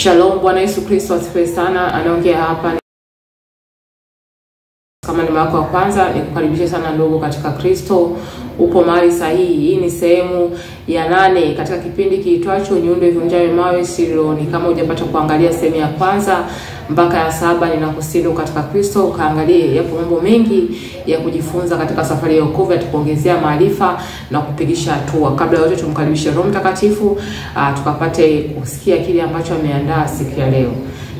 Shalom, Bwana Yesu Kristo asifiwe sana. Anaongea hapa kama ni mara yako ya kwanza, nikukaribisha sana ndugu katika Kristo. Upo mahali sahihi. Hii ni sehemu ya 8 katika kipindi kiitwacho Nyundo Ivunjayo Mawe Sironi. Kama hujapata kuangalia sehemu ya kwanza mpaka ya 7, ninakusihi katika Kristo ukaangalie. Yapo mambo mengi ya kujifunza katika safari ya wokovu, yatakuongezea maarifa na kupigisha hatua. Kabla yote tumkaribishe Roho Mtakatifu tukapate kusikia kile ambacho ameandaa siku ya leo.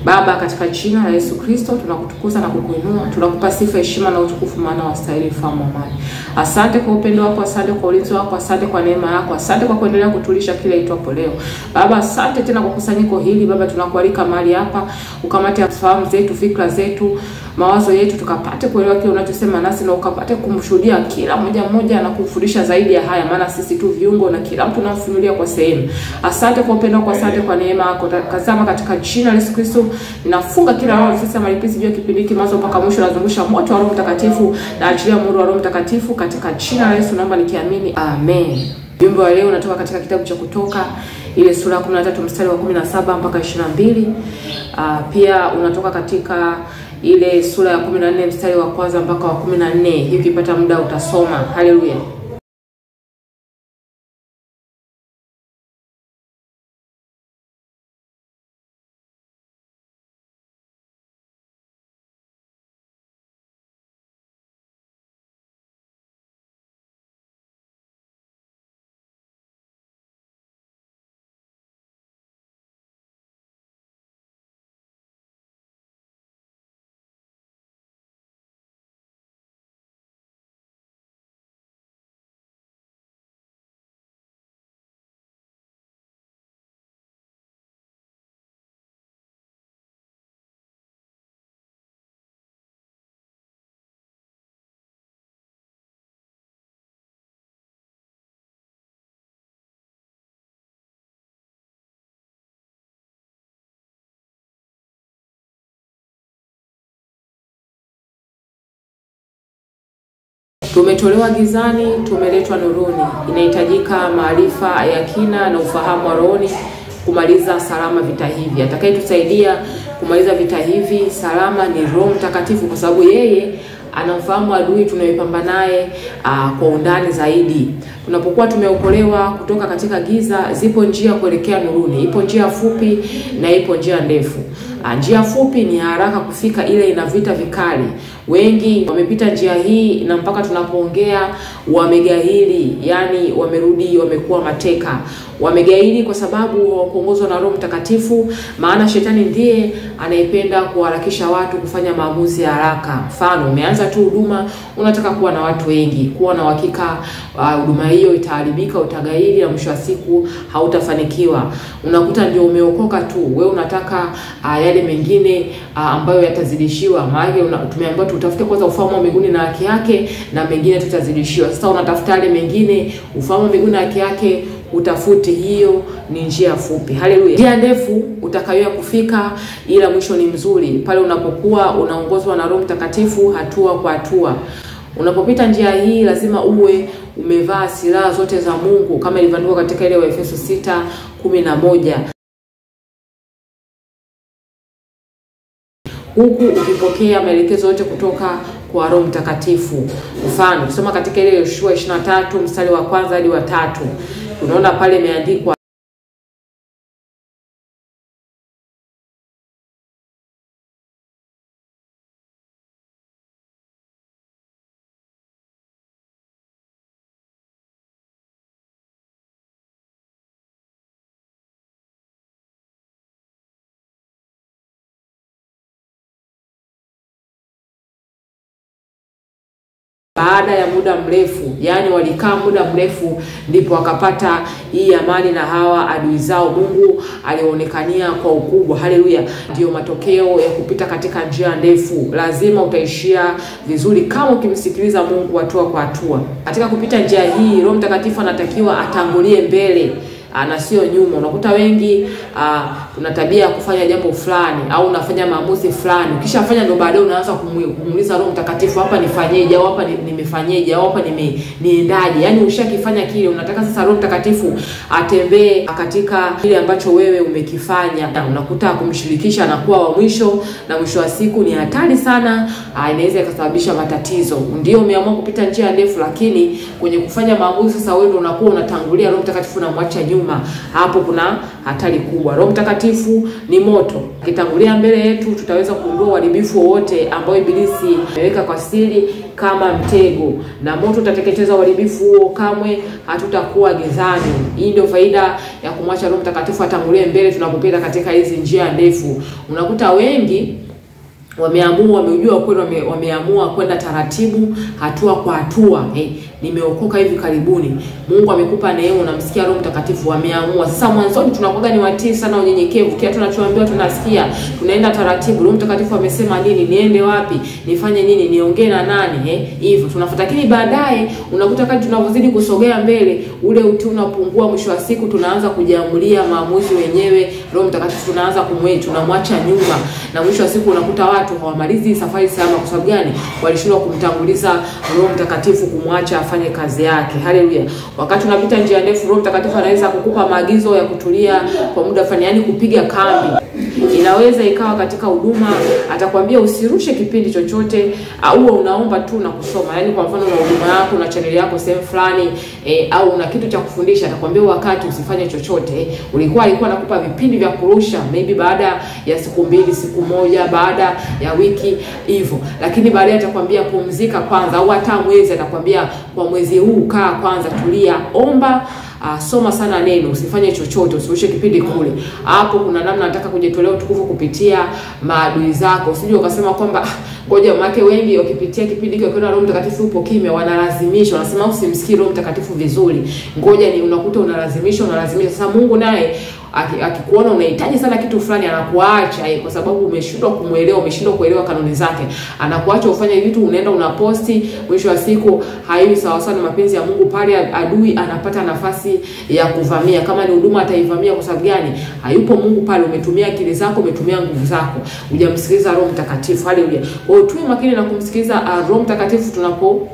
Baba, katika jina la Yesu Kristo tunakutukuza na kukuinua, tunakupa sifa, heshima na utukufu, maana wastahili, mfalme wa amani. Asante kwa upendo wako, asante kwa ulinzi wako, asante kwa neema yako, asante kwa kuendelea kutulisha kila itwapo leo. Baba, asante tena kwa kusanyiko hili. Baba, tunakualika mahali hapa, ukamate fahamu zetu, fikra zetu, mawazo yetu, tukapate kuelewa kile unachosema nasi na ukapate kumshuhudia kila mmoja mmoja na kumfundisha zaidi ya haya, maana sisi tu viungo na kila mtu unamfunulia kwa sehemu. Asante kwa upendo wako, asante kwa neema yako. Kazama katika jina la Yesu Kristo ninafunga kila roho sasa malipizi juu ya kipindi hiki mwanzo mpaka mwisho. Nazungusha moto wa Roho Mtakatifu na achilia moto wa Roho Mtakatifu katika jina la Yesu, naomba nikiamini, amen. Jumbe wa leo unatoka katika kitabu cha Kutoka ile sura 13 mstari wa 17 mpaka 22. Pia unatoka katika ile sura ya 14 mstari wa kwanza mpaka wa 14. Hii ukipata muda utasoma. Haleluya. Tumetolewa gizani, tumeletwa nuruni. Inahitajika maarifa ya kina na ufahamu wa rohoni kumaliza salama vita hivi. Atakayetusaidia kumaliza vita hivi salama ni Roho Mtakatifu, kwa sababu yeye anamfahamu adui tunayopambana naye kwa undani zaidi. Tunapokuwa tumeokolewa kutoka katika giza, zipo njia kuelekea nuruni. Ipo njia fupi na ipo njia ndefu. Njia fupi ni haraka kufika, ile ina vita vikali. Wengi wamepita njia hii na mpaka tunapoongea wamegahili, yani wamerudi, wamekuwa mateka. Wamegahili kwa sababu hawakuongozwa na Roho Mtakatifu, maana shetani ndiye anayependa kuharakisha watu kufanya maamuzi ya haraka. Mfano, umeanza tu huduma, unataka kuwa na watu wengi, kuwa na uhakika huduma hiyo itaharibika, utagahili na mwisho wa siku hautafanikiwa. Unakuta ndio umeokoka tu, wewe unataka yale mengine ambayo yatazidishiwa. Maana tumeambiwa tutafute kwanza ufalme wa mbinguni na haki yake, na mengine tutazidishiwa. Sasa unatafuta yale mengine, ufalme wa mbinguni na haki yake utafute, hiyo ni njia fupi. Haleluya. Njia ndefu utakayoya kufika, ila mwisho ni mzuri pale unapokuwa unaongozwa na Roho Mtakatifu hatua kwa hatua. Unapopita njia hii lazima uwe umevaa silaha zote za Mungu kama ilivyoandikwa katika ile Waefeso 6:11. Huku ukipokea maelekezo yote kutoka kwa Roho Mtakatifu. Mfano, tusoma katika ile Yoshua 23 mstari wa kwanza hadi wa 3. Tunaona pale imeandikwa, baada ya muda mrefu, yani walikaa muda mrefu ndipo wakapata hii amani na hawa adui zao. Mungu alionekania kwa ukubwa. Haleluya. Ndio matokeo ya kupita katika njia ndefu. Lazima utaishia vizuri kama ukimsikiliza Mungu hatua kwa hatua. Katika kupita njia hii, Roho Mtakatifu anatakiwa atangulie mbele. na sio nyuma. Unakuta wengi tuna tabia ya kufanya jambo fulani au unafanya maamuzi fulani, ukishafanya ndio baadaye unaanza kumuuliza Roho Mtakatifu, hapa nifanyeje, au hapa nimefanyeje, au hapa niendaje? Yaani ushakifanya kile, unataka sasa Roho Mtakatifu atembee katika kile ambacho wewe umekifanya. Na unakuta kumshirikisha anakuwa wa mwisho, na mwisho wa siku ni hatari sana, inaweza ikasababisha matatizo. Ndio umeamua kupita njia ndefu, lakini kwenye kufanya maamuzi sasa wewe ndio unakuwa unatangulia, Roho Mtakatifu unamwacha nyuma. Hapo kuna hatari kubwa. Roho Mtakatifu ni moto, akitangulia mbele yetu tutaweza kuondoa uharibifu wote ambao ibilisi ameweka kwa siri kama mtego, na moto utateketeza uharibifu huo, kamwe hatutakuwa gizani. Hii ndio faida ya kumwacha Roho Mtakatifu atangulie mbele tunapopita katika hizi njia ndefu. Unakuta wengi wameamua, wameujua kweli, wameamua kwenda taratibu, hatua kwa hatua. Nimeokoka hivi karibuni, Mungu amekupa neema, unamsikia Roho Mtakatifu, wameamua. Sasa mwanzoni tunakuwa ni watii sana, unyenyekevu, kila tunachoambiwa tunasikia, tunaenda taratibu. Roho Mtakatifu amesema nini, niende wapi, nifanye nini, niongee na nani, hivyo tunafuata. Lakini baadaye unakuta kadri tunavyozidi kusogea mbele, ule utii unapungua. Mwisho wa siku tunaanza kujiamulia maamuzi wenyewe, Roho Mtakatifu tunaanza tunamwacha nyuma, na mwisho wa siku unakuta watu hawamalizi safari salama. Kwa sababu gani? Walishindwa kumtanguliza Roho Mtakatifu, kumwacha afanye kazi yake. Haleluya. Wakati unapita njia ndefu, Roho Mtakatifu anaweza kukupa maagizo ya kutulia kwa muda fulani, yani kupiga kambi. Inaweza ikawa katika huduma, atakwambia usirushe kipindi chochote, au unaomba tu na kusoma. Yaani kwa mfano una huduma yako, una channel yako sehemu fulani, au una kitu cha kufundisha, atakwambia wakati usifanye chochote. Alikuwa anakupa vipindi vya kurusha, maybe baada ya siku mbili, siku moja, baada ya wiki hivyo. Lakini baadaye atakwambia pumzika kwanza, au hata mwezi atakwambia kwa mwezi huu kaa kwanza, tulia, omba, soma sana neno, usifanye chochote, usirushe kipindi kule. Hapo kuna namna nataka kujitolea utukufu kupitia maadui zako. Usije ukasema kwamba ngoja, make wengi wakipitia kipindi kile wakiona Roho Mtakatifu upo kimya, wanalazimisha, wanasema usimsikii Roho Mtakatifu vizuri, ngoja ni, unakuta unalazimisha. Sasa Mungu naye akikuona unahitaji sana kitu fulani, anakuacha kwa sababu umeshindwa kumuelewa, umeshindwa kuelewa kanuni zake. Anakuacha ufanye vitu, unaenda unaposti, mwisho wa siku haiwi sawa sawa na mapenzi ya Mungu. Pale adui anapata nafasi ya kuvamia. Kama ni huduma ataivamia. Kwa sababu gani? Hayupo Mungu pale, umetumia akili zako, umetumia nguvu zako, hujamsikiliza Roho Mtakatifu. Haleluya. Kwa hiyo tuwe makini na kumsikiliza Roho Mtakatifu tunapo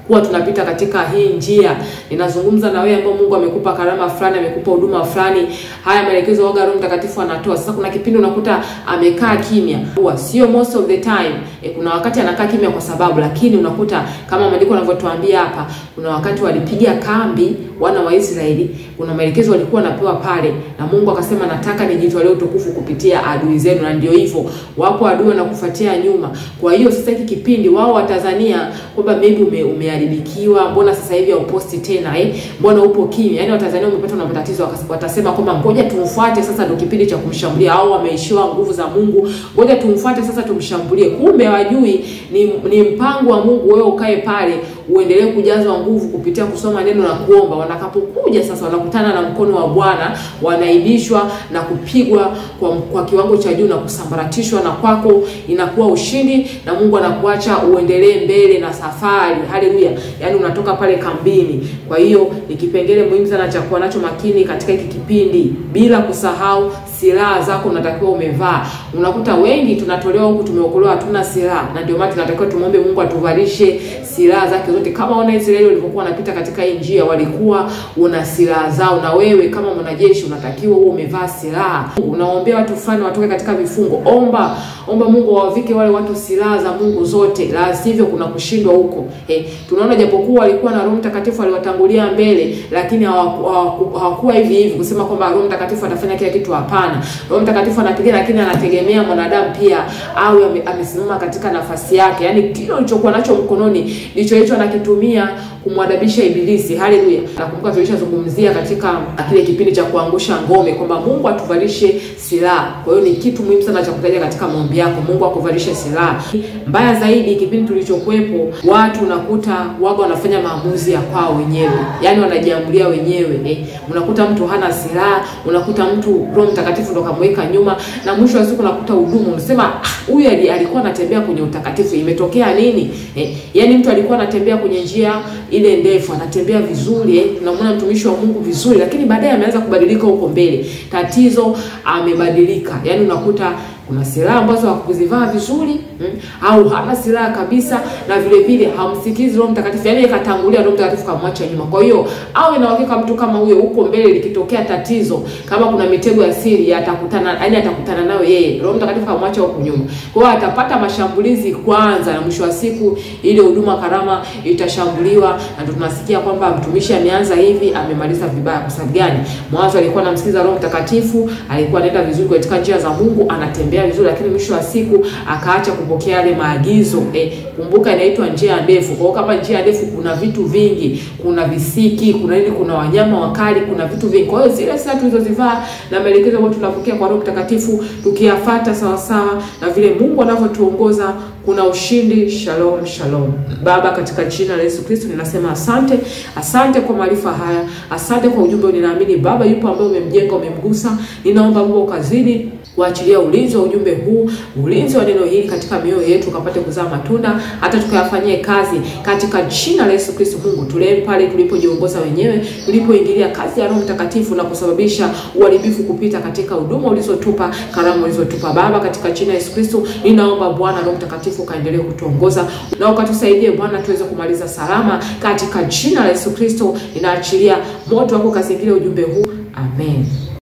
kuwa tunapita katika hii njia. Ninazungumza na wewe ambao Mungu amekupa karama fulani, amekupa huduma fulani. Haya maelekezo waga Roho Mtakatifu anatoa. Sasa kuna kipindi unakuta amekaa kimya. Huwa sio most of the time. Kuna wakati anakaa kimya kwa sababu, lakini unakuta kama maandiko yanavyotuambia hapa, kuna wakati walipiga kambi wana wa Israeli, kuna maelekezo walikuwa wanapewa pale, na Mungu akasema nataka nijitolee utukufu kupitia adui zenu. Na ndio hivyo, wapo adui wanakufuatia nyuma. Kwa hiyo sasa hiki kipindi wao Watanzania kwamba maybe umeharibikiwa, mbona sasa hivi hauposti tena, mbona upo kimya? Yaani Watanzania wamepata na matatizo, watasema kwamba ngoja tumfuate sasa, ndio kipindi cha kumshambulia, au wameishiwa nguvu za Mungu, ngoja tumfuate sasa tumshambulie. Kumbe hawajui ni mpango wa Mungu wewe ukae pale uendelee kujazwa nguvu kupitia kusoma neno na kuomba. Wanakapokuja sasa wanakutana na mkono wa Bwana, wanaibishwa na kupigwa kwa kiwango cha juu na kusambaratishwa, na kwako inakuwa ushindi, na Mungu anakuacha uendelee mbele na safari. Haleluya. Yaani unatoka pale kambini. Kwa hiyo ni kipengele muhimu sana cha kuwa nacho makini katika hiki kipindi, bila kusahau silaha zako unatakiwa umevaa. Unakuta wengi tunatolewa huku tumeokolewa hatuna silaha, na ndio maana tunatakiwa tumuombe Mungu atuvalishe silaha zake zote. Kama wana Israeli walivyokuwa wanapita katika hii njia, walikuwa una silaha zao, na wewe kama mwanajeshi unatakiwa uwe umevaa silaha. Unaombea watu fulani watoke katika vifungo, omba Mungu awavike wale watu silaha za Mungu zote, la sivyo kuna kushindwa huko. Tunaona japokuwa walikuwa na Roho Mtakatifu aliwatangulia mbele, lakini hawakuwa hivi hivi kusema kwamba Roho Mtakatifu atafanya kila kitu. Hapana. Roho Mtakatifu anapigana, lakini anategemea mwanadamu pia awe amesimama katika nafasi yake. Yaani kile ulichokuwa nacho mkononi ndicho hicho anakitumia kumwadabisha ibilisi. Haleluya. Nakumbuka tulishazungumzia katika kile kipindi cha kuangusha ngome kwamba Mungu atuvalishe silaha. Kwa hiyo ni kitu muhimu sana cha kutaja katika maombi yako, Mungu akuvalishe silaha. Mbaya zaidi kipindi tulichokuepo, watu unakuta waga wanafanya maamuzi ya kwao wenyewe. Yaani wanajiamulia wenyewe. Unakuta mtu hana silaha, unakuta mtu Roho Mtakatifu ndo kamweka nyuma, na mwisho wa siku unakuta hudumu unasema huyu alikuwa anatembea kwenye utakatifu, imetokea nini? Yaani mtu alikuwa anatembea kwenye njia ile ndefu, anatembea vizuri, tunamwona mtumishi wa Mungu vizuri, lakini baadaye ameanza kubadilika huko mbele. Tatizo amebadilika. Yaani unakuta kuna silaha ambazo hakuzivaa vizuri, au hana silaha kabisa, na vile vile hamsikizi Roho Mtakatifu. Yaani akatangulia Roho Mtakatifu kamwacha nyuma. Kwa hiyo awe na uhakika mtu kama huyo huko mbele likitokea tatizo, kama kuna mitego ya siri atakutana, yaani atakutana nayo yeye. Roho Mtakatifu kamwacha huko nyuma. Kwa hiyo atapata mashambulizi kwanza, na mwisho wa siku ile huduma karama itashambuliwa, na tunasikia kwamba mtumishi ameanza hivi amemaliza vibaya. Kwa sababu gani? Mwanzo alikuwa anamsikiza Roho Mtakatifu, alikuwa anaenda vizuri katika njia za Mungu, anatembea vizuri, lakini mwisho wa siku akaacha kupokea yale maagizo. Kumbuka inaitwa njia ndefu. Kwa hiyo kama njia ndefu kuna vitu vingi, kuna visiki, kuna nini, kuna wanyama wakali, kuna vitu vingi. Kwa hiyo zile silaha tulizozivaa na maelekezo ambayo tunapokea kwa Roho Mtakatifu tukiyafuata sawa sawa na vile Mungu anavyotuongoza, kuna ushindi. Shalom, shalom. Baba, katika jina la Yesu Kristo ninasema asante. Asante kwa maarifa haya. Asante kwa ujumbe. Ninaamini Baba yupo ambaye umemjenga, umemgusa. Ninaomba Mungu ukazidi kuachilia ulinzi wa ujumbe huu, ulinzi wa neno hili katika mioyo yetu, ukapate kuzaa matunda hata tukayafanyie kazi katika jina la Yesu Kristo. Mungu, tulee pale tulipojiongoza wenyewe, tulipoingilia kazi ya Roho Mtakatifu na kusababisha uharibifu kupita katika huduma ulizotupa, karamu ulizotupa Baba, katika jina la Yesu Kristo ninaomba Bwana Roho Mtakatifu kaendelee kutuongoza na ukatusaidie Bwana tuweze kumaliza salama katika jina la Yesu Kristo. Ninaachilia moto wako kazingire ujumbe huu. Amen.